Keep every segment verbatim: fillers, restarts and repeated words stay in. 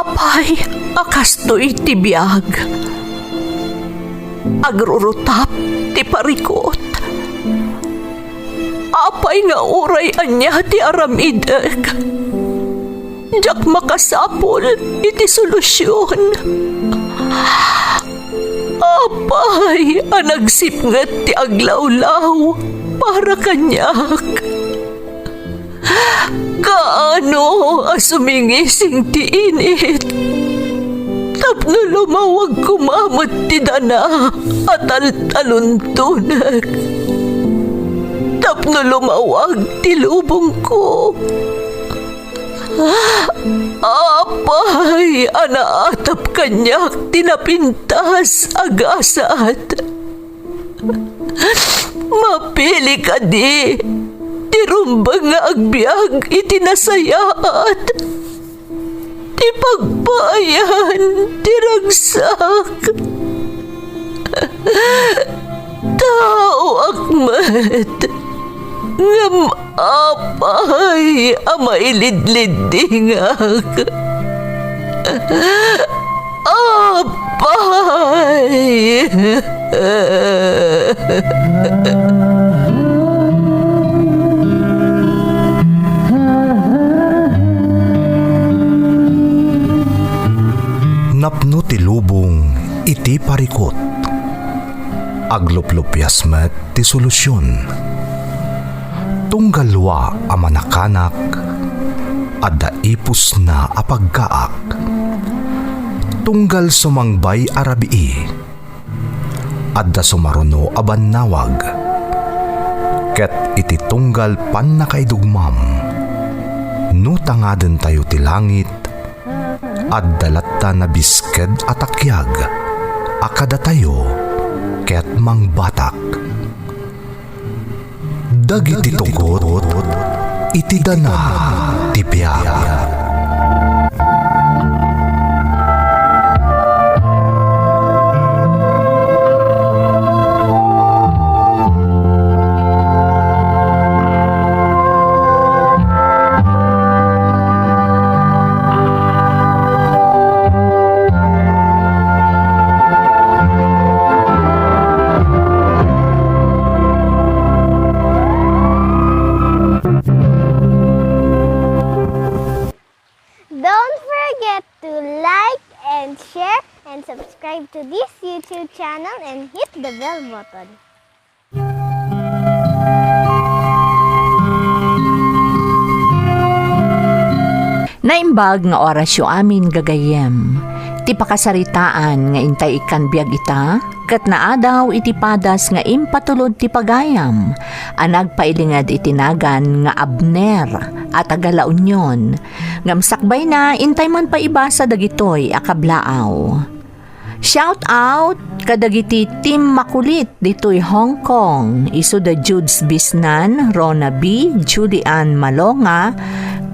Apay a kastoy ti biag? Agrurutap ti parikut. Apay nga uray ania ti aramidek, diak makasapul iti solusion. Apay a nagsipnget ti aglawlaw para kaniak? Kaano a sumingising ti init tapno lumawag koma met ti dana a taltaluntonek, tapno lumawag ti lubongko? Apay a naatap kaniak ti napintas a gasat? Mapili kadi ti rumbeng nga agbiag iti nasayaat, ti pagpaayan ti ragsak? Taoak met, ngem apay a mailidliddingak? Apay! Napno ti lubong iti parikut. Agluplupias met ti solusion. Tunggal wa a manakanak, adda ipusna a paggaak. Tunggal sumangbay a rabii, adda sumaruno a bannawag. Ket iti tunggal pannakaidugmam, no tangadentayo ti langit, adda latta nabisked a takiag a kadatayo ket mangbatak. Dagiti tugot iti dana ti biag. Don't forget to like and share and subscribe to this YouTube channel and hit the bell button. Naimbag nga orasyo amin, gagayyem. Ti pakasaritaan nga intay ikkan biag ita, ket naadaw iti padas nga impatulod ti pagayam a nagpailinged iti nagan nga Abner a taga La Union. Ngem sakbayna, intay man pay ibasa dagitoy a kablaaw. Shout out kadagiti Team Makulit ditoy Hong Kong, isu da Judes Bisnan, Rona B, Julian Malonga,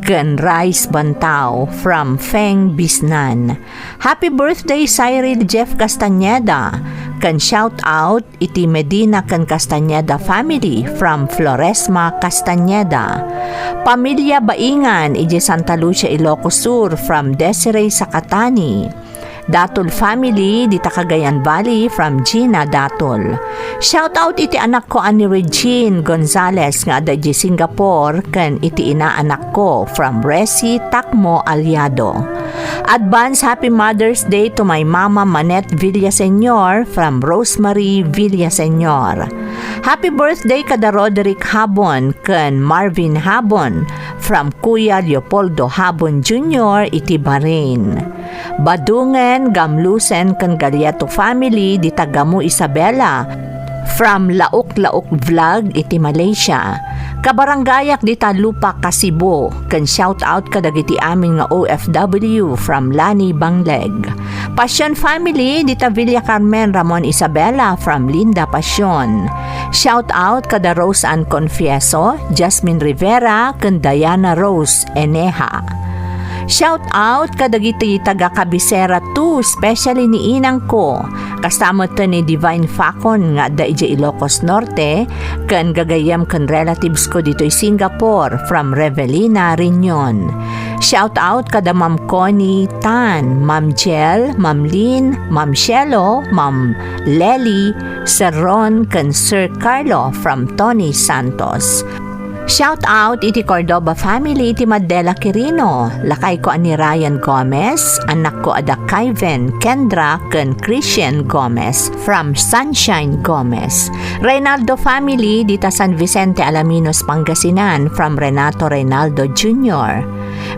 ken Rice Bantao from Feng Bisnan. Happy birthday, Cyril Jeff Castañeda, ken shout out iti Medina ken Castañeda family from Floresma Castañeda. Pamilya Baingan iti Santa Lucia, Ilocos Sur from Desiree Sacatani. Datul family, dita Cagayan Valley, from Gina Datul. Shout out iti anakko a ni Regine Gonzalez nga adda iti Singapore ken iti inaanakko from Resi Takmo Aliado. Advance happy Mother's Day to my mama Manette Villaseñor from Rosemary Villaseñor. Happy birthday kada Roderick Habon ken Marvin Habon from Kuya Leopoldo Habon Junior iti Bahrain. Badungen, Gamlusen ken Galiato family dita Gamo Isabela from Laok-Laok Vlog iti Malaysia. Kabarangayak dita Lupa, Kasibo, ken shout out kadagiti amin nga O F W from Lani Bangleg. Passion family dita Villa Carmen, Ramon Isabela from Linda Passion. Shout out kada Rose Ann Confieso, Jasmine Rivera, ken Diana Rose Eneja. Shout out kadagiti taga Cabecera two, especially ni inangko, kasta met ni Divine Facon nga adda idiay Ilocos Norte, ken gagayyem ken relatives ko ditoy Singapore from Revelina Reunion. Shout out kada Ma'am Connie Tan, Ma'am Jel, Ma'am Lynn, Ma'am Shelo, Ma'am Lely, Sir Ron, ken Sir Carlo from Tony Santos. Shout out iti Cordova family iti Madela Quirino, lakayko a ni Ryan Gomez, annakko a da Kyven, Kendra, ken Christian Gomez from Sunshine Gomez. Reynaldo family dita San Vicente Alaminos, Pangasinan from Renato Reynaldo Junior.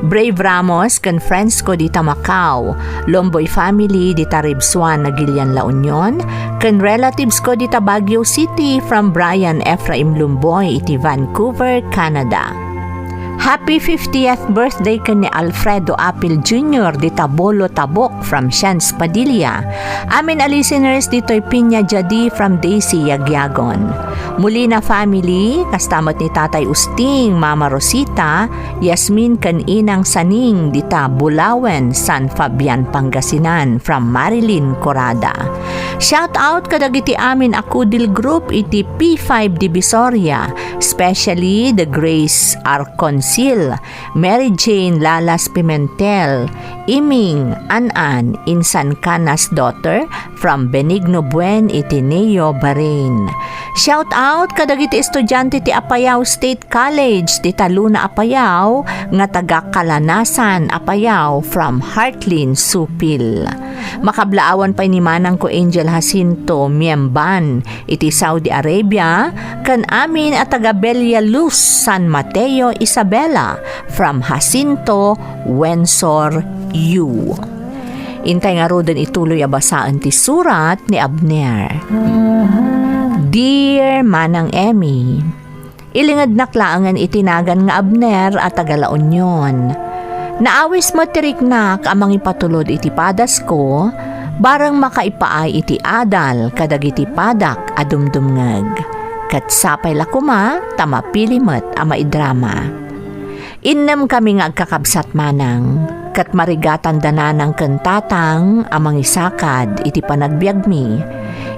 Brave Ramos ken friends ko dita Macau, Lomboy family dita Ribsuan, Aguilian, La Union, ken relatives ko dita Baguio City from Brian Ephraim Lumboy iti Vancouver, Canada. Happy fiftieth birthday ken ni Alfredo Apil Junior dita Bolo Tabok from Shans Padilla. Amin a listeners ditoy Piña Jadi from Daisy Yagyagon. Molina family, kasta met ni Tatay Usting, Mama Rosita, Yasmin ken Inang Saning dita Bulawen, San Fabian, Pangasinan from Marilyn Corada. Shout out kadagiti amin a Kudil Group iti P five Divisoria, especially the Grace Arconcil, Mary Jane Lalas Pimentel, Iming, An-an, insan Canas daughter from Benigno Buen iti Neo, Bahrain. Shout out kadagiti estudiante ti Apayao State College dita Luna, Apayao nga taga Kalanasan, Apayao from Heartline, Supil. Makablaawan pay ni manangko Angel Jacinto Miemban iti Saudi Arabia, ken amin a taga Bella Luz, San Mateo, Isabela, from Jacinto Wensor Yu. Intay ngaruden ituloy a basaen ti surat ni Abner. Dear Manang Emmy, ilingednak laengen iti nagan nga Abner a taga La Union. Naawis met ti riknak a mangipatulod iti padasko, bareng makaipaay iti adal kadagiti padak a dumdumngeg. Ket sapay la koma ta mapili met a maidrama. Innem kami nga agkakabsat manang, ket marigatan da nanang ken tatang a mangisakad iti panagbiagmi,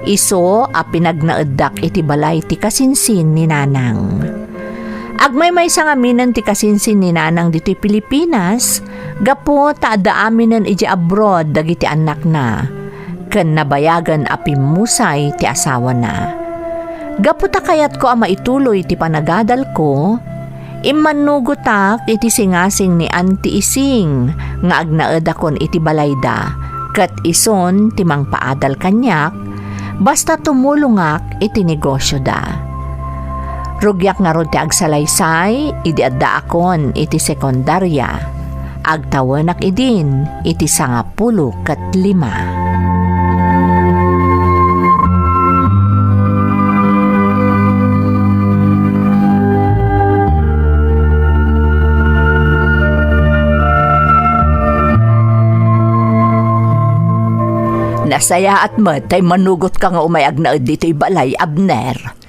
isu a pinagnaeddak iti balay ti kasinsin ni nanang. Agmaymaysa ngaminen ti kasinsin ni nanang ditoy Pilipinas, gapu ta adda aminen idiay abroad dagiti annakna, ken nabayagen a pimmusay ti asawana. Gapu ta kayatko a maituloy ti panagadalko, immannugotak iti singasing ni Auntie Ising nga agnaedakon iti balayda, ket isun ti mangpaadal kaniak, basta tumulongak iti negosioda. Rugiak ngarud ti agsalaysay idi addaakon iti sekundaria. Agtawenak idin iti sangapulo ket lima. Nasayaat met ta immanugotka nga umay agnaed ditoy balay, Abner.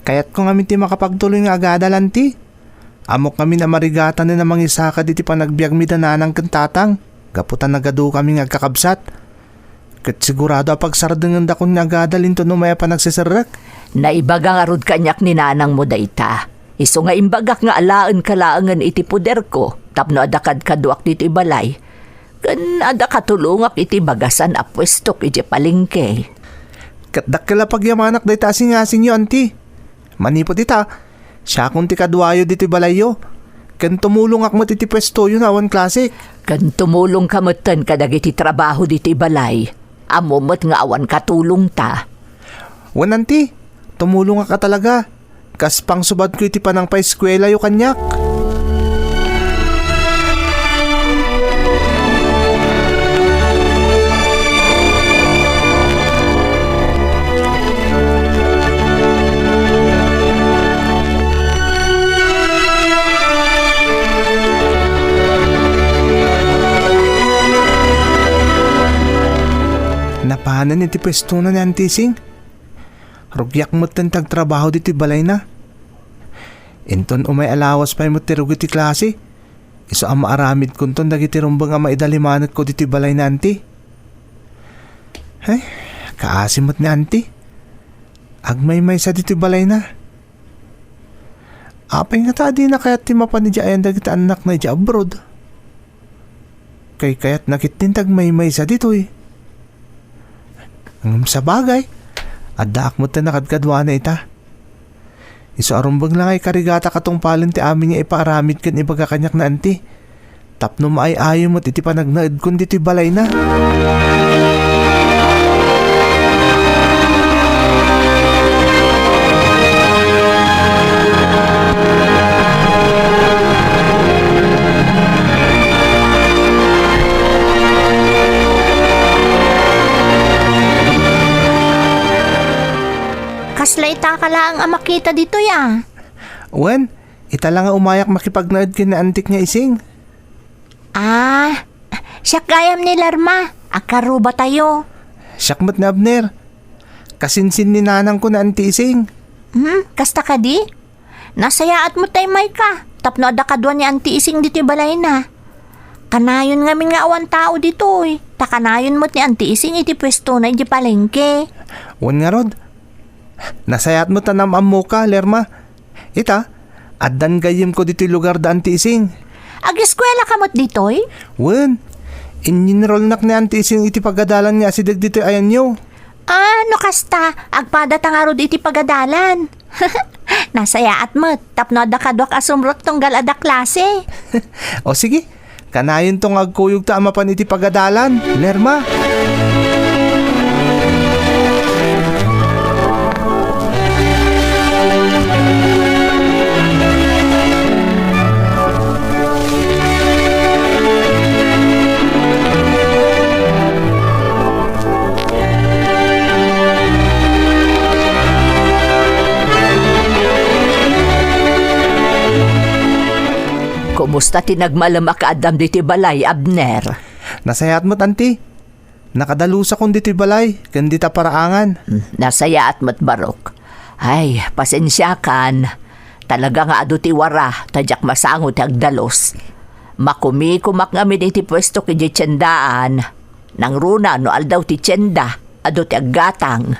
Kayatko ngamin ti makapagtuloy nga agadal, Auntie. Ammok ngamin a marigatanen a mangisakad iti panagbiagmi da nanang ken tatang, gapu ta nagadukami nga agkakabsat. Ket sigurado a pagsardengendakon nga agadal inton umay a panagseserrek. Naibaga ngarud kaniak ni nanangmo dayta. Isu nga imbagak nga alaenka laengen iti poderko tapno adda kadkaduak ditoy balay. Ken adda katulongak iti bagasan a puestok idiay palengke. Ket dakkel a pagyamanak dayta a singasingyo, Auntie. Manipud ita, siakon ti kaduayo ditoy balayyo, ken tumulongak met iti puestoyo nga awan klasik. Ken tumulongka metten kadagiti trabaho ditoy balay. Ammom met nga awan katulongta. Wen, Auntie, tumulongak a talaga. Kas pangsubadko iti panangpaeskuelayo kaniak. Napanen iti puestona ni Auntie Ising. Rugiak metten ti agtrabaho ditoy balayna. Inton umay a lawas pay met ti rugi ti klase, isu a maaramidkonton dagiti rumbeng a maidalimanekko ditoy balayna, Auntie. Ay, kaasi met ni Auntie. Agmaymaysa ditoy balayna. Apay ngata a dina kayat ti mapan idiay ayan dagiti annakna idiay abroad? Kaykayatna ketdin ti agmaymaysa ditoy. Ngem sabagay, addaak met ti nakadkaduana ita. Isu a rumbeng la nga ikarigata katungpalen ti amin nga ipaaramid ken ibaga kaniak ni Auntie. Tapno maay-ayo met iti panagnaedkon ditoy balayna. Kasla itaka laeng a makita ditoy, a. Wen, ita la nga umayak makipagnaed ken ni Antik nga Ising. Ah, siak gayam ni Lerma, agkarrubatayo. Siak met ni Abner. Kasinsin ni nanangko ni Anti Ising. Hmm, kasta kadi? Nasayaat met ta immayka, tapno adda kadua ni Anti Ising ditoy balayna. Kanayon ngamin nga awan tao ditoy, ta kanayon met ni Anti Ising iti puestona idiay palengke. Wen ngarud, nasayaat met ta naam-ammoka, Lerma. Ita, addan gayyemko ditoy lugar da Anti Ising. Ageskuelaka met ditoy? Wen, inyinrolnak ni Anti Ising iti pagadalan nga asideg ditoy ayanyo. Ah, no kasta, agpadata ngarud iti pagadalan. Nasayaat met, tapno adda kaduak a sumrek tunggal adda klase. O sige, kanayonto nga agkuyogta a mapan iti pagadalan, Lerma. Kumusta ti nagmalem a kaaddam ditoy balay, Abner? Nasayaat met, Anti. Nakadalusakon ditoy balay ken dita paraangan. Hmm, nasayaat met, Barok. Ay, pasensiakan. Talaga nga adu ti wara, ta diak masango ti agdalus. Makumikumak ngamin iti puestok idiay tiendaan. Nangruna no aldaw ti tienda, adu ti aggatang.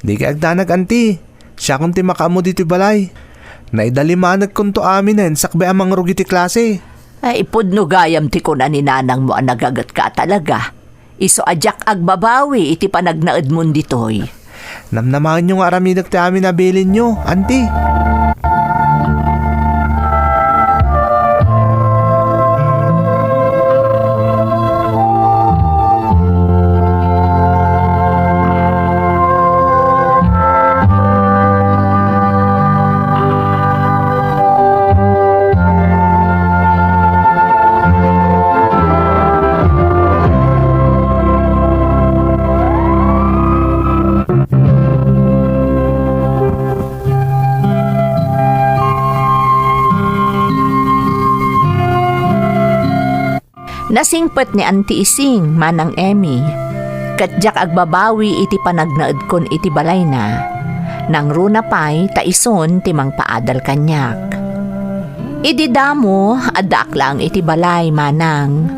Dika agdanag, Anti. Siakon ti makaammo ditoy balay. Naidalimanekkonto aminen sakbay a mangrugi ti klase. Ay, pudno gayam ti kuna ni nanangmo a nagagetka a talaga. Isu a diak agbabawi iti panagnaedmon ditoy. Namnamaenyo nga aramidek ti amin a bilinyo, Anti. Nasingpet ni Anti Ising, Manang Emmy, ket diak agbabawi iti panagnaedkon iti balayna. Nangruna pay ta isun ti mangpaadal kaniak. Idi damo, addaak laeng iti balay, Manang.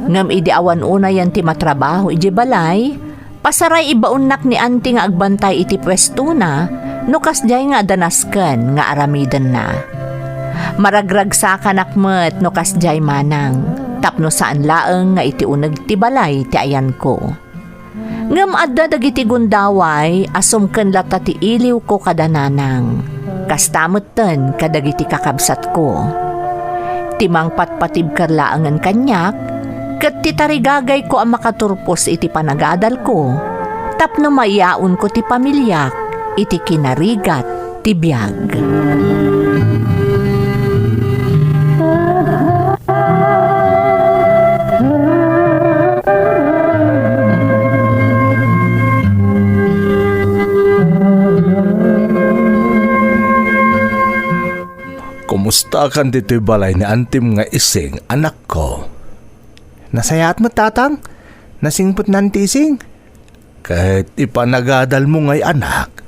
Ngem idi awan unayen ti matrabaho idiay balay, pasaray ibaonnak ni Anti nga agbantay iti puestona no kasdiay nga adda nasken nga aramidenna. Maragragsakanak met no kasdiay, Manang, tapno saan laeng nga iti uneg ti balay ti ayanko. Ngem adda dagiti gundaway a sumken latta ti iliwko kada nanang. Kasta met ten kadagiti kakabsatko. Ti mangpatpatibker laengen kaniak, ket ti tarigagayko a makaturpos iti panagadalko, tapno mayaonko ti pamiliak iti kinarigat ti biag. Kumustakan ditoy balay ni Antim nga Ising, anakko? Nasayaat met, Tatang. Nasingpet ni Anti Ising. Ket ipanagadalmo ngay, anak.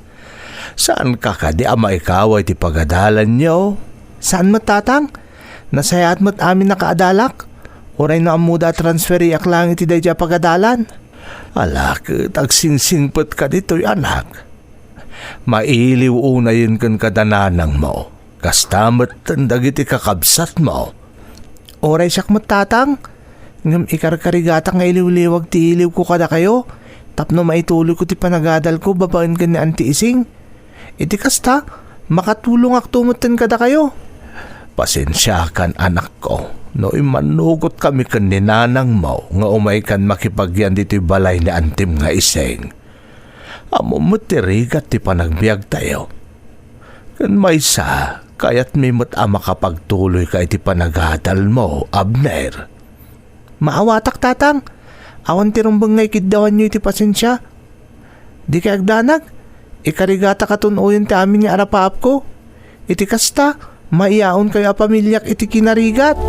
Saanka kadi a maikaway ti pagadalanyo? Saan met, Tatang. Nasayaat met amin a kaadalak. Uray no ammoda a transferiak laeng iti daydiay a pagadalan. Ala, ket agsingsingpetka ditoy, anak. Mailiw unayen ken kada nanangmo. Kasta met dagiti kakabsatmo. Uray siak met, Tatang. Ngem ikarkarigatak nga iliwliwag ti iliwko kadakayo tapno maituloyko ti panagadalko babaen ken ni Auntie Ising. Iti kasta, makatulongakto metten kadakayo. Pasensiakan, anakko, no immannugotkami ken ni nanangmo nga umaykan makipagyan ditoy balay ni antim nga Ising. Ammom met ti rigat ti panagbiagtayo. Ken maysa, kayatmi met a makapagtuloyka iti panagadalmo, Abner. Maawatak, Tatang. Awan ti rumbeng nga ikiddawanyo iti pasensia. Dikay agdanag. Ikarigatak a tun-oyen ti amin nga arapaapko. Iti kasta, maiyaonkayo a pamiliak iti kinarigat.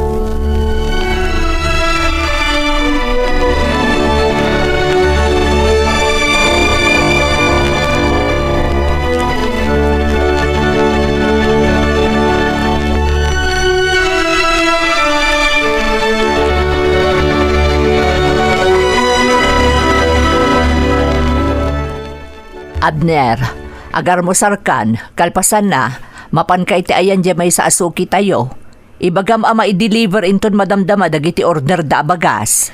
Abner, agarmusarkan, kalpasanna, mapanka iti ayan diay maysa a sukitayo. Ibagam a maideliver inton madamdama dagiti order da a bagas.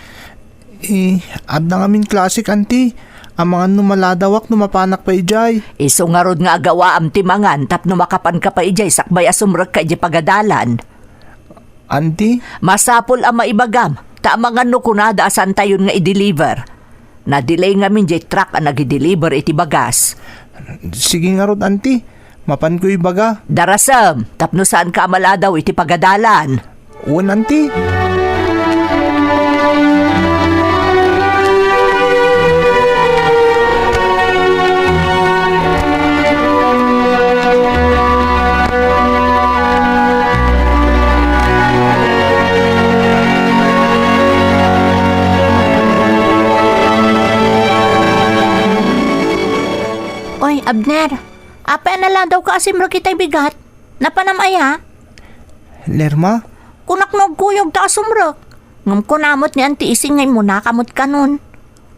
Eh, adda ngamin classic, Auntie. Amangan no maladawak no mapanak pay idiay. Isu ngarud nga agawaam ti mangan tapno makapanka pay idiay sakbay a sumrekka idiay pagadalan. Auntie? Masapul a maibagam, ta amangan no kunada a saantayon nga i-deliver. Na-delay ngamin diay truck a nagideliver iti bagas. Sige ngarud, Auntie. Mapanko ibaga. Darasem, tapno saanka a maladaw iti pagadalan. Wen, Auntie. Oy, Abner, apay a naladawka a simrek itay bigat? Napanam aya? Lerma? Kunak no agkuyogta a sumrek. Ngem kuna met ni Auntie Ising nga immunaka met kanon.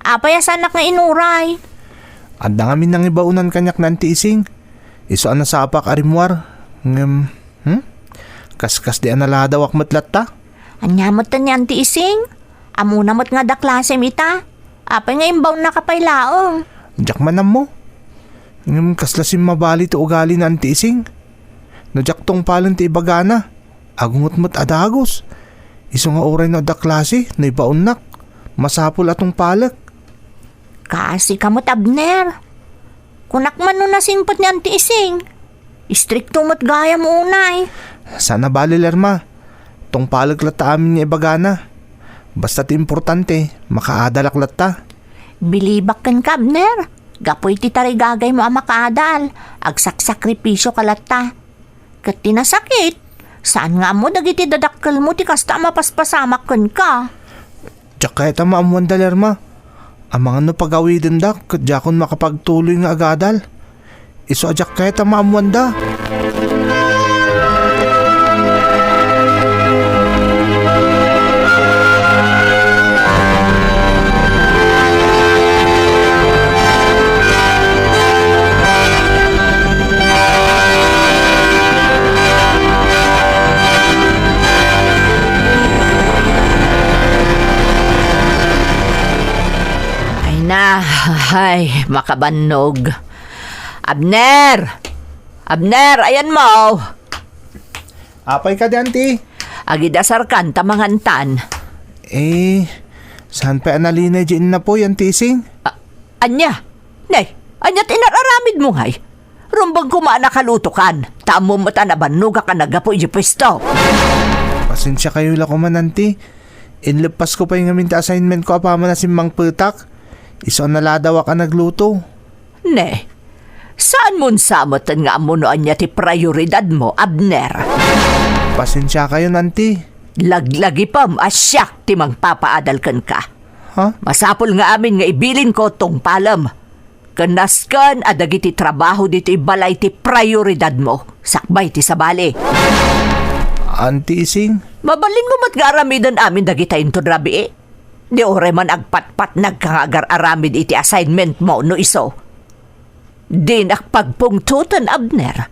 Apay a saanak nga inuray? Adda ngamin nangibaonan kaniak ni Auntie Ising. Isu a nasapak a rimmuar. Ngem, hmm? Kaskasdi a naladawak met latta? Ania met ni Auntie Ising? Ammona met nga adda klasem ita. Apay nga imbaonnaka pay laeng? Diak man ammo. Ngem kasla simmabali ti ugali ni Auntie Ising. No diak tungpalen ti ibagana, agunget met a dagus. Isu nga uray no adda klase, no ibaonnak, masapul a tungpalek. Kaasika met, Abner. Kunak man no nasingpet ni Auntie Ising. Istrikto met gayam unay. Saan a bali, Lerma. Tungpalek latta amin nga ibagana. Basta ti importante, makaadalak latta. Bilibak kenka, Abner. Gapu iti tarigagaymo a makaadal, agsaksakripisioka latta. Ket ti nasakit, saan nga ammo dagiti dadakkelmo ti kasta a mapaspasamak kenka. Diak kayat a maammoanda, Lerma. Amangan no pagawidendak ket diakon makapagtuloy nga agadal. Isu a diak kayat a maammoanda. Ay na, ay, makabannog. Abner! Abner, ayanmo! Apay kadi, Auntie? Agidasarkan ta mangantan. Eh, saan pay a nalinay diay innapuy, Auntie Ising? A-, ania? Nay, ania ti inar-aramidmo ngay? Rumbeng koma a nakalutokan, ta ammom met a nabannogak a naggapu idiay puesto. Pasensiakayo la koman, Auntie. Inleppasko pay ngamin ti assignmentko apaman a simmangpetak. Isu a naladawak a nagluto. Ne, saanmon sa metten nga ammo no ania ti prioridadmo, Abner. Pasensiakayon, Auntie. Laglagipem a siak ti mangpapaadal kenka. Ha? Masapul nga amin nga ibilinko tungpalem. Ken nasken a dagiti trabaho ditoy balay ti prioridadmo, sakbay ti sabali. Auntie Ising? Mabalinmo met nga aramiden amin dagita inton rabii? Di uray man agpatpatnagka nga agar-aramid iti assignmentmo no isu. Dinak pagpungtoten, Abner.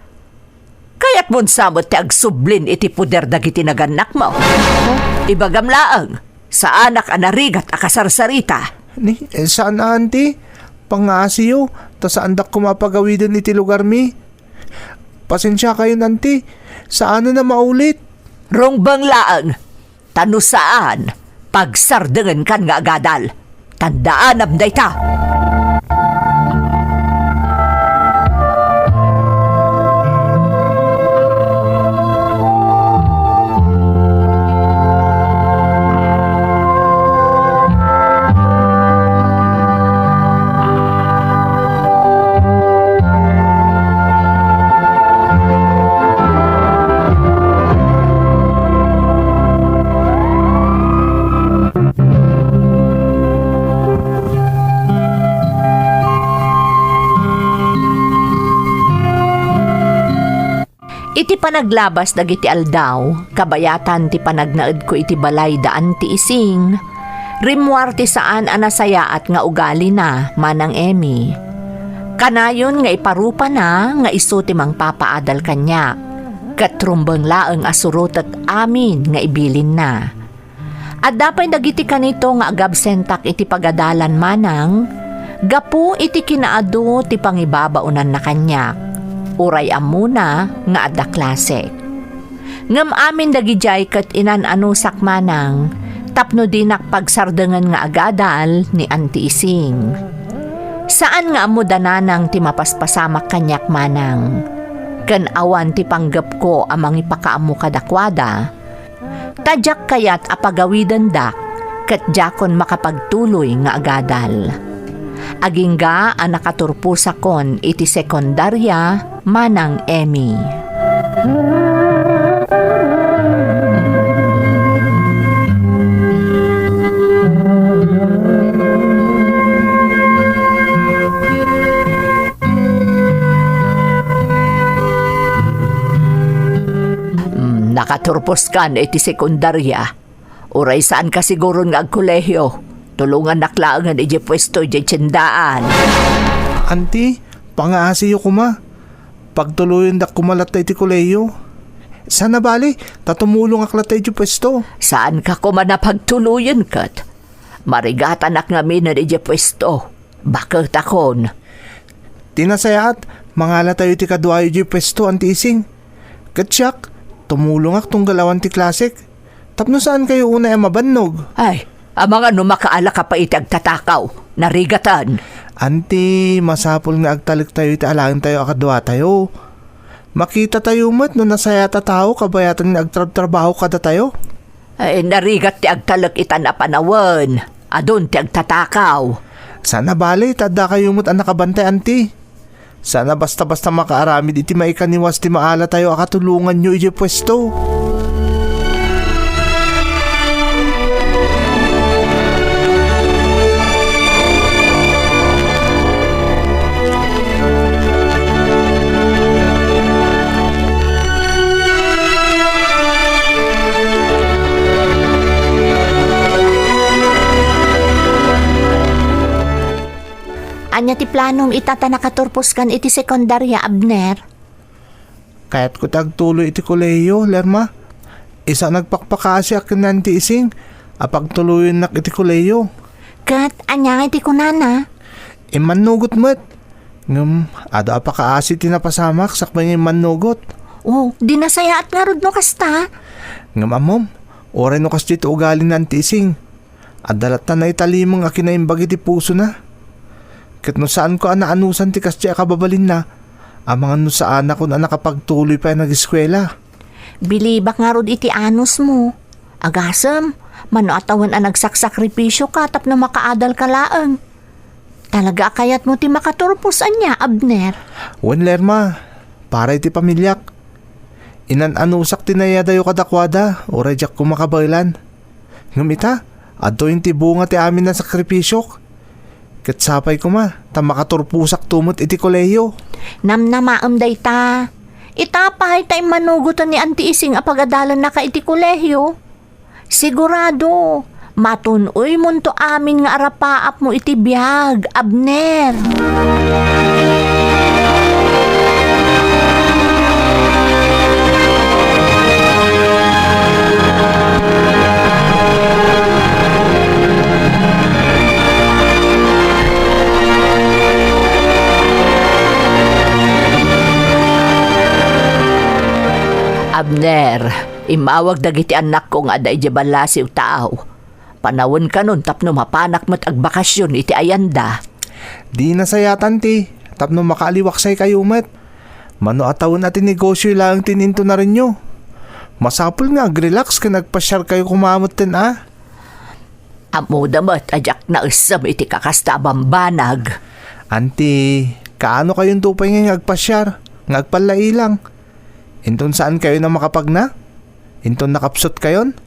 Kayatmon sa met ti agsublin iti poder dagiti nagannakmo? Ibagam laeng, Saanak a narigat a kasarsarita. Ni, eh, saan a, Auntie. Pangaasiyo, ta saandak koma a pagawiden iti lugarmi. Pasensiakayon, Auntie. Saanen a maulit. Rungbeng laeng. Ta no saan, pagsardengenkan nga agadal. Tandaanam dayta. Iti panaglabas dagiti aldaw, kabayatan ti panagnaedko iti balay da Auntie Ising, rimmuar ti saan a nasayaat nga ugalina, Manang Emmy. Kanayon nga iparupana nga isu ti mangpapaadal kaniak, ket rumbeng laeng a surotek amin nga ibilinna. Adda pay dagiti kanito nga agabsentak iti pagadalan manang gapu iti kinaadu ti pangibabaonanna kaniak, uray ammona nga adda klasek. Ngem amin dagidiay ket inan-anusak manang tapno dinak pagsardengen nga agadal ni Auntie Ising. Saan nga ammo da nanang ti mapaspasamak kaniak manang, ken awan ti panggepko a mangipakaammo kadakuada, ta diak kayat a pagawidendak ket diakon makapagtuloy nga agadal. Agingga a nakaturposakon iti sekundaria, Manang Emmy. Mm, nakaturposkan iti sekundaria. Uray saanka siguron nga agkolehiyo, tulongannak laengen idiay puesto idiay tiendaan. Auntie, pangaasiyo koma. Pagtuloyendak koma latta iti kolehiyo. Saan a bale, ta tumulongak latta idiay puesto. Saanka koma a pagtuloyen ket marigatanak ngaminen idiay puesto. Baketakon. Ti nasayaat, mangalatayo iti kaduayo idiay puesto, Auntie Ising. Ket siak, tumulongak tunggal awan ti klasek. Tapno saankayo unay a mabannog. Ay, amangan no makaalaka pay iti agtatakaw. Narigatan. Auntie, masapul nga agtalektayo iti alaentayo a kaduatayo. Makitatayo met no nasayaat a tao kabayatan nga agtrabtrabaho kadatayo. Ay, narigat ti agtalek itan a panawen. Adun ti agtatakaw. Saan a bale, ta addakayo met a nakabantay, Auntie. Saan a basta-basta makaaramid iti maikaniwas ti maalatayo a katulonganyo idiay puesto. Ania ti planom ita ta nakaturposkan iti sekundaria, Abner? Kayatko ti agtuloy iti kolehiyo, Lerma. Isu a nagpakpakaasiak ken ni Auntie Ising a pagtuloyennak iti kolehiyo. Ket ania ngay ti kunana? Immannugot met. Ngem adu a pakaasi ti napasamak sakbay nga immannugot. Oh, di nasayaat ngarud no kasta. Ngem ammom, uray no kasta ti ugali ni Auntie Ising, adda latta naitalimeng a kinaimbag iti pusona. Ket no saanko a naanusan ti kasdiay a kababalinna, amangan no saanakon a nakapagtuloy pay a nageskuela. Bilibak ngarud iti anusmo. Agasem, mano a tawen a nagsaksakripisioka tapno makaadalka laeng. Talaga a kayatmo ti makaturpos ania, Abner? Wen, Lerma, para iti pamiliak. Inan-anusak ti naiyadayo kadakuada, uray diak koma kabaelan. Ngem ita, adtoyen ti bunga ti amin a sakripisiok. Ket sapay koma, ta makaturposakto met iti kolehiyo. Namnamaem dayta. Ita pay ta immanugoten ni Auntie Ising a pagadalennaka iti kolehiyo. Sigurado, matun-oymonto amin nga arapaapmo iti biag, Abner. Ner, immawag dagiti annakko nga adda idiay ballasiw taaw. Panawen kanon tapno mapanak met agbakasyon iti ayanda. Di nasayaat, anti, tapno makaaliwaksaykayo met. Mano a tawen a ti negosio laeng ti inintunarenyo. Masapul nga agrelax ken agpasiarkayo koma metten a. Ammoda met a diak naessem iti kakasta a bambanag. Anti, kaano kayonto pay nga agpasiar, nga agpallailang? Inton saankayon a makapagna? Inton nakapsutkayon?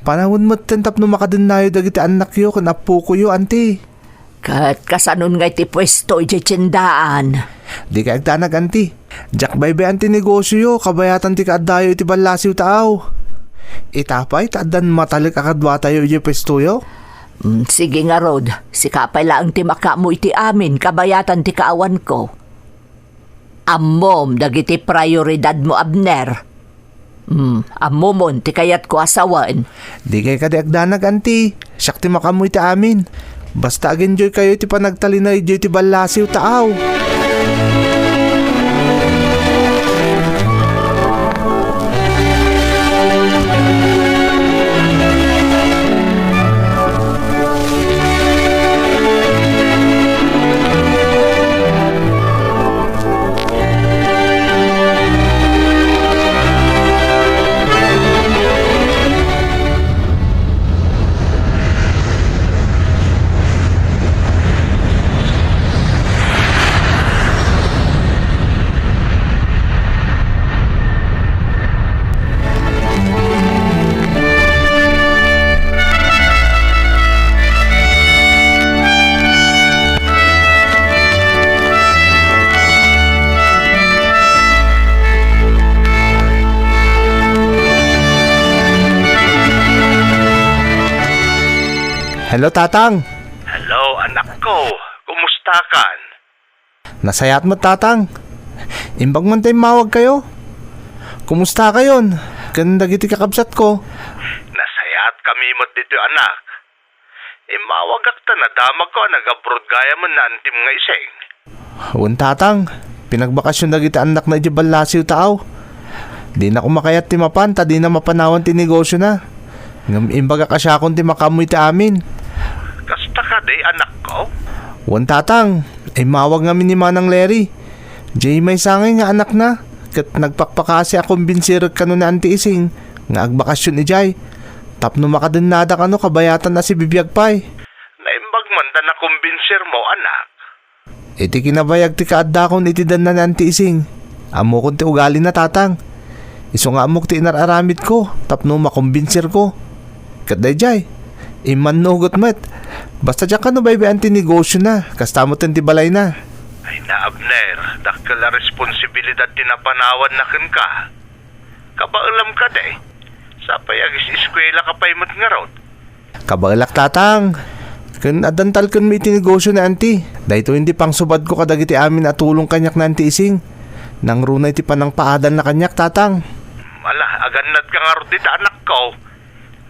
Panawen metten tapno makadennayo dagiti annakyo ken appokoyo, anti. Ket kasanon nga iti puesto idiay tiendaan? Dikay agdanag, anti. Diak baybay-an ti negosioyo, kabayatan ti kaaddayo iti ballasiw taaw. Ita pay ta addan matalek a kaduatayo idiay puestoyo. Mm, sige ngarud, sika pay laeng ti makaammo iti amin, kabayatan ti kaawanko. Ammom dagiti prioridadmo, Abner. Hmm, ammomon ti kayatko a sawen. Dikay kadi agdanag, anti. Siak ti makaammo iti amin. Basta ag-enjoykayo iti panagtalinaedyo iti ballasiw taaw. Hello, Tatang. Hello, anakko. Kumusta kan? Nasayaat met, Tatang. Imbag man ta immawagkayo. Kumusta kayon ken dagiti kakabsatko? Nasayaat kami met ditoy, anak. Immawagak ta nadamagko a nag-abroad gayam ni antim nga Ising. Wen, Tatang. Pinagbakasyon dagiti annakna idiay ballasiw taaw. Dina koma kayat ti mapan ta dina mapanawan ti negosiona. Ngem imbagak a siakon ti makaammo iti amin. Kasta kadi, anakko? Wen, Tatang. Immawag ngamin ni Manang Larry. Diay maysa ngay nga anakna, ket nagpakpakasi a kombinsirek kano ni Anti Ising nga agbakasyon idiay, tapno makadennada kano kabayatan a sibibiag pay. Naimbag man ta nakombinsirmo, anak. Iti kinabayag ti kaaddakon iti denna ni Anti Ising, ammokon ti ugalina, Tatang. Isu nga ammok ti inar-aramidko tapno makombinsirko. Ket daydiay, immannugot met. Basta diak kano baybay-an ti negosiona, kasta met ti balayna. Ay na, Abner, dakkel a responsibilidad ti napanawanna kenka. Kabaelam kadi? Sapay agis-eskuelaka pay met ngarud. Kabaelak, Tatang. Ken addan talkenmi iti negosio ni Anti. Daytoyen ti pangsubadko kadagiti amin a tulong kaniak ni Anti Ising. Nangruna iti panangpaadalna kaniak, Tatang. Ala, agannadka ngarud dita, anakko.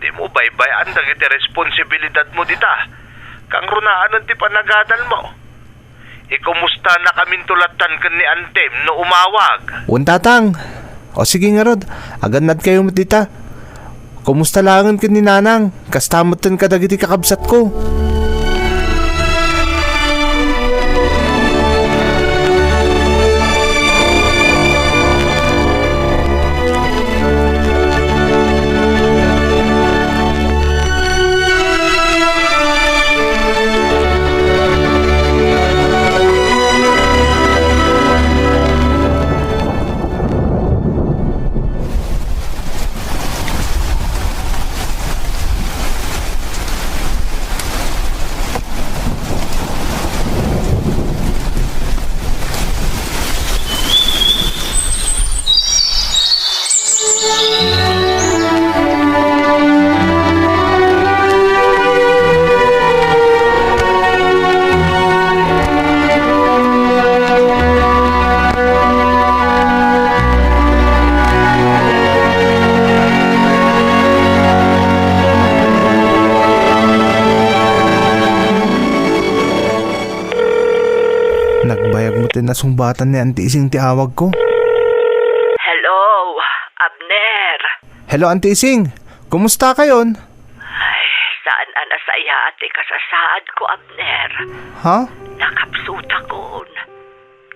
Dimo baybay-an dagiti responsibilidadmo dita. Kangrunaanen ti panagadalmo. Ikumustan a kaminto lattan ken ni Antim no umawag. Wen, Tatang. O sige ngarud, agannadkayo met dita. Kumusta laengen ken ni Nanang? Kasta metten kadagiti kakabsatko. Nagbayag met ti nasungbatan ni Anti Ising ti awagko. Hello, Hello, Auntie Ising. Kumusta kayon? Ay, saan a nasayaat ti kasasaadko, Abner. Ha? Nakapsutakon.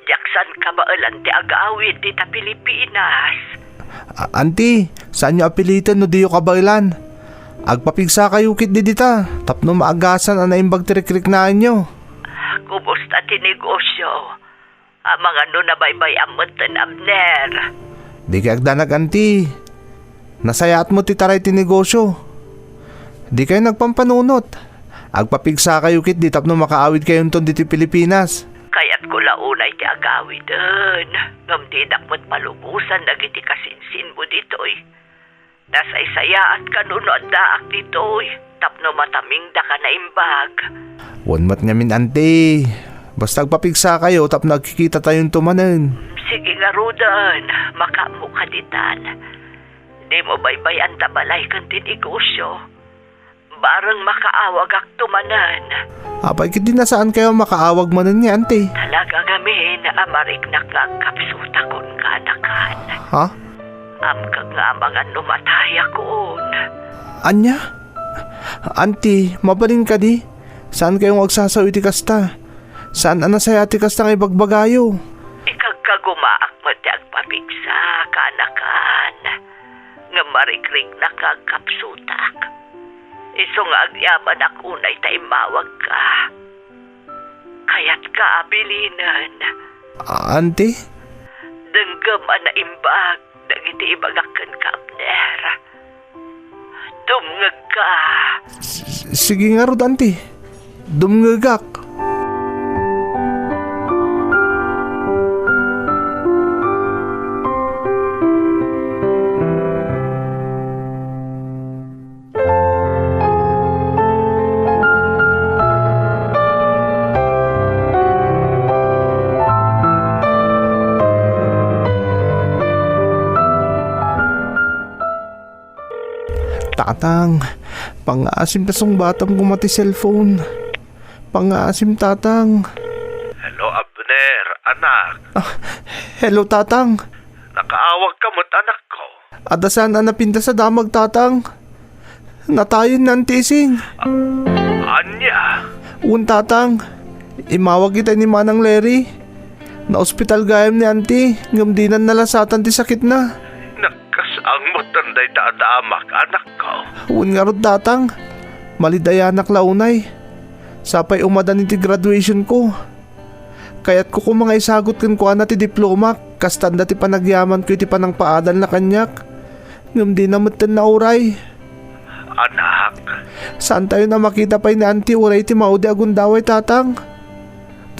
Diak saan kabaelan ti agawid dita Pilipinas. A-, Auntie, saanyo a piliten no diyo kabaelan. Agpapigsa kayo ketdi dita, tapno maagasan a naimbag ti rikriknaanyo. Kumusta ti negosyo? Amangan no nabaybay-am metten, Abner. Dikay agdanag, Auntie. Nasayaat met ti taray ti negosyo. Dikay nagpampanunot. Agpapigsa kayo ketdi tapno makaawid kayonton ditoy Pilipinas. Kayatko la unay ti agawiden, ngem dinak met palubosan dagiti kasinsinmo ditoy. Nasaysayaatka no addaak ditoy tapno matamingdaka naimbag. Wen met ngamin, Auntie. Basta agpapigsa kayo tapno agkikitatayonto manen. Sige ngaruden, makaammoka ditan. Dimo baybay-an ta balay ken ti negosyo. Bareng makaawagakto manen. Apay ketdi no saan kayo makaawag manen nga, Auntie? Talaga ngamin a mariknak nga agkapsutakon, kaanakan. Ha? Amkak nga amangan no matayakon. Ania? Auntie, mabalin kadi? Saan kayo nga agsasao iti kasta? Saan a nasayaat ti kasta nga ibagbagayo? Ikagkagumaak met ti agpapigsa, kaanakan. Ngem marikriknak nga agkapsutak. Isu nga agyamanak unay ta immawagka. Kayatka a bilinen. A-, Auntie? Denggem a naimbag dagiti ibagak kenka, Abner. Dumngegka. S-, sige ngarud, Auntie. Dumngegak. Tatang, pangngaasim ta sungbatam koma ti cellphone. Pangngaasim, Tatang. Hello, Abner, anak. Ah, hello, Tatang. Nakaawagka met, anakko. Adda saan a napintas a damag, Tatang. Natayen ni Auntie Ising. A-, ania? Wen, Tatang. Immawag itay ni Manang Larry. Naospital gayam ni Auntie, ngem dinan nalasatan ti sakitna. Nagkasangmotan dayta a damag, anakko. Wen ngarud, Tatang. Malidayanak la unay. Sapay umadan iti graduationko. Kayatko koma nga isagut kenkuana ti diplomak, kasta anda ti panagyamanko iti panangpaadalna kaniak. Ngem dina metten nauray. Anak. Saantayon a makita pay ni Auntie uray iti maudi a gundaway, Tatang.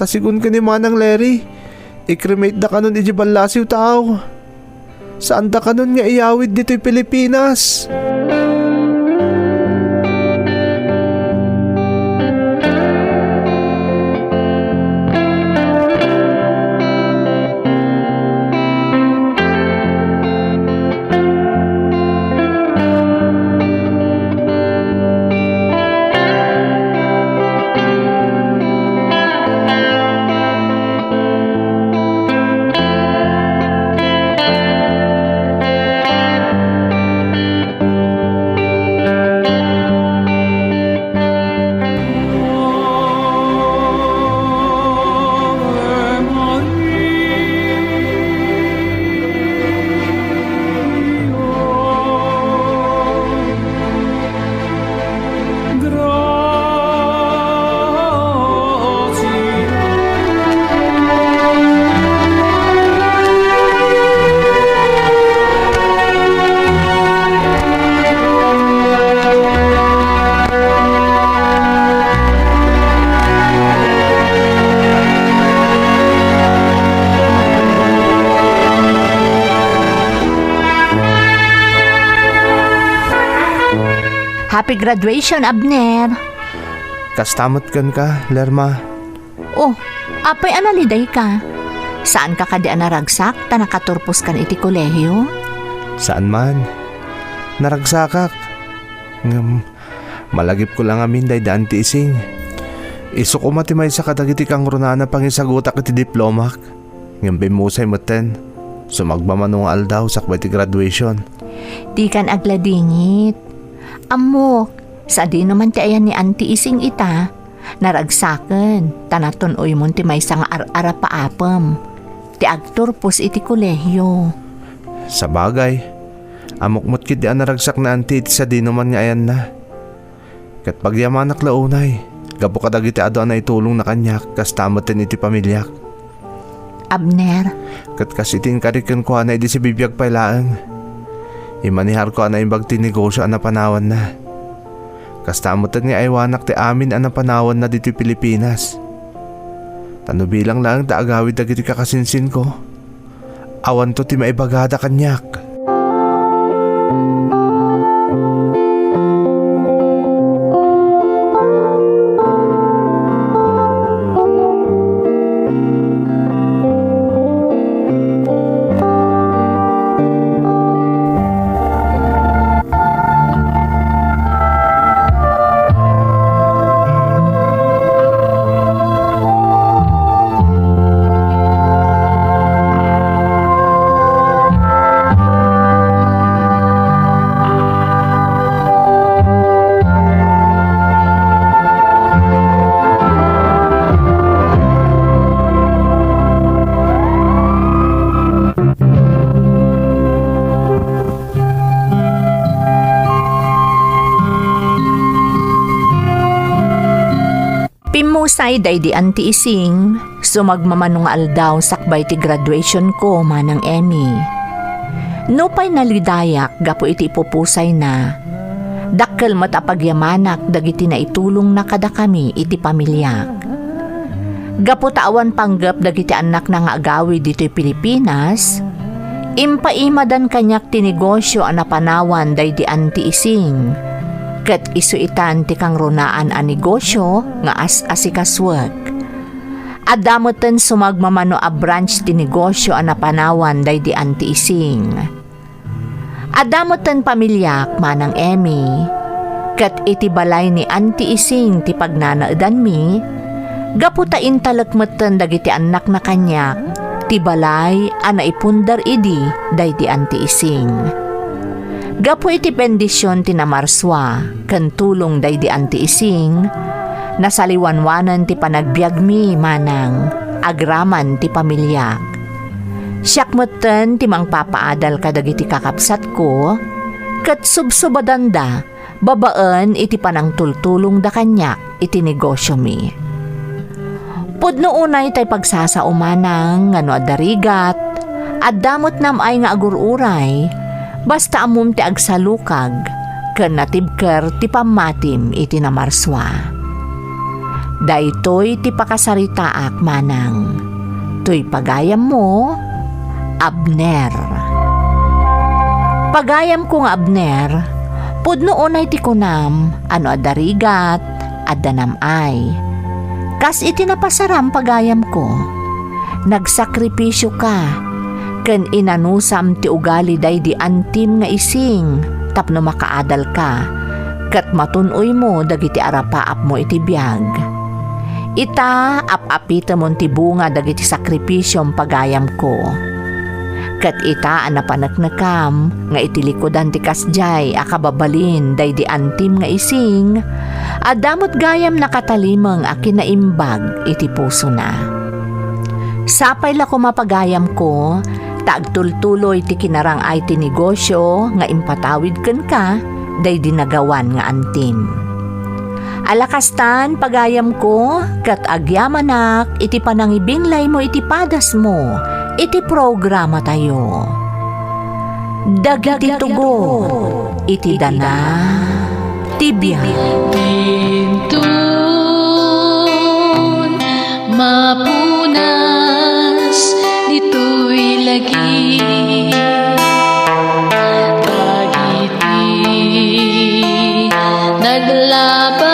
Ta sigun ken ni Manang Larry, i-cremate da kanon idiay ballasiw ta aw. Saanda kanon nga iyawid ditoy Pilipinas. Happy graduation, Abner! Kasta met kenka, Lerma. Oh, apay a nalidayka? Saanka kadi a naragsak ta nakaturposkan iti kolehio? Saan man. Naragsakak. Ngem, malagipko la ngamin daydi Auntie Ising. Isu koma ti maysa kadagiti kangrunaan a pangisagutak iti diplomak. Ngem bimmusay metten. Sumagmamano nga aldaw sakbay ti graduation. Dikan agladingit. Ammok, sadino man ti ayan ni Auntie Ising ita, naragsaken, ta natun-oymon ti maysa nga ar-arapaapem, ti agturpos iti kolehio. Sabagay, ammok met ketdi a naragsak ni Auntie iti sadino man nga ayanna. Ket pagyamanak la unay, gapu kadagiti adu a naitulongna kaniak, kasta met iti pamiliak. Abner. Ket kas iti inkari kenkuana idi sibibiag pay laeng, imaniharko a naimbag ti negosio a napanawanna. Kasta met nga aywanak ti amin a napanawanna ditoy Pilipinas. Ta no bilang laeng ta agawid dagiti kakasinsinko, awanto ti maibagada kaniak. Pimmusay daydi Auntie Ising, sumagmamano nga aldaw sakbay ti graduationko, Manang Emmy. Nupay nalidayak gapu iti ipupusayna, dakkel met a pagyamanak dagiti naitulongna kadakami iti pamiliak. Gapu ta awan panggep dagiti annakna nga agawid ditoy Pilipinas, impaimadan kaniak ti negosio a napanawan daydi Auntie Ising, ket isu itan ti kangrunaan a negosio nga as-asikasuek. Adda metten sumagmamano a branch ti negosio a napanawan daydi Auntie Ising. Adda metten pamiliak, Manang Emmy, ket iti balay ni Auntie Ising ti pagnanaedanmi, gapu ta intalek metten dagiti annakna kaniak ti balay a naipundar idi daydi Auntie Ising. Gapu iti bendision ti namarsua ken tulong daydi Auntie Ising, nasaliwanwanen ti panagbiagmi, Manang, agraman ti pamiliak. Siak metten ti mangpapaadal kadagiti kakabsatko, ket subsubadanda babaen iti panangtultulongda kaniak iti negosiomi. Pudno unay tay pagsasao, Manang, nga no adda rigat, adda met nam-ay nga agur-uray, basta ammom ti agsalukag ken natibker ti pammatim iti namarsua. Daytoy ti pakasaritaak, Manang. Toy pagayammo, Abner. Pagayamko nga Abner, pudno unay ti kunam a no adda rigat, adda nam-ay. Kas iti napasaram, pagayamko, nagsakripisioka ken inanusam ti ugali daydi antim nga Ising tapno makaadalka ket matun-oymo dagiti arapaapmo iti biag. Ita, ap-apitemon ti bunga dagiti sakripisiom, pagayamko. Ket ita a napaneknekam nga iti likudan ti kasdiay a kababalin daydi antim nga Ising, adda met gayam nakatalimeng a kinaimbag iti pusona. Sapay la koma, pagayamko, ta agtultuloy ti kinarang-ay ti negosio nga impatawid kenka daydi nagawan nga antim. Ala kastan, pagayamko, ket agyamanak iti panangibinglaymo iti padasmo iti programatayo. Dagiti tugot iti dana ti biag. Inton mapunas ditoy lagi, dagiti naglaba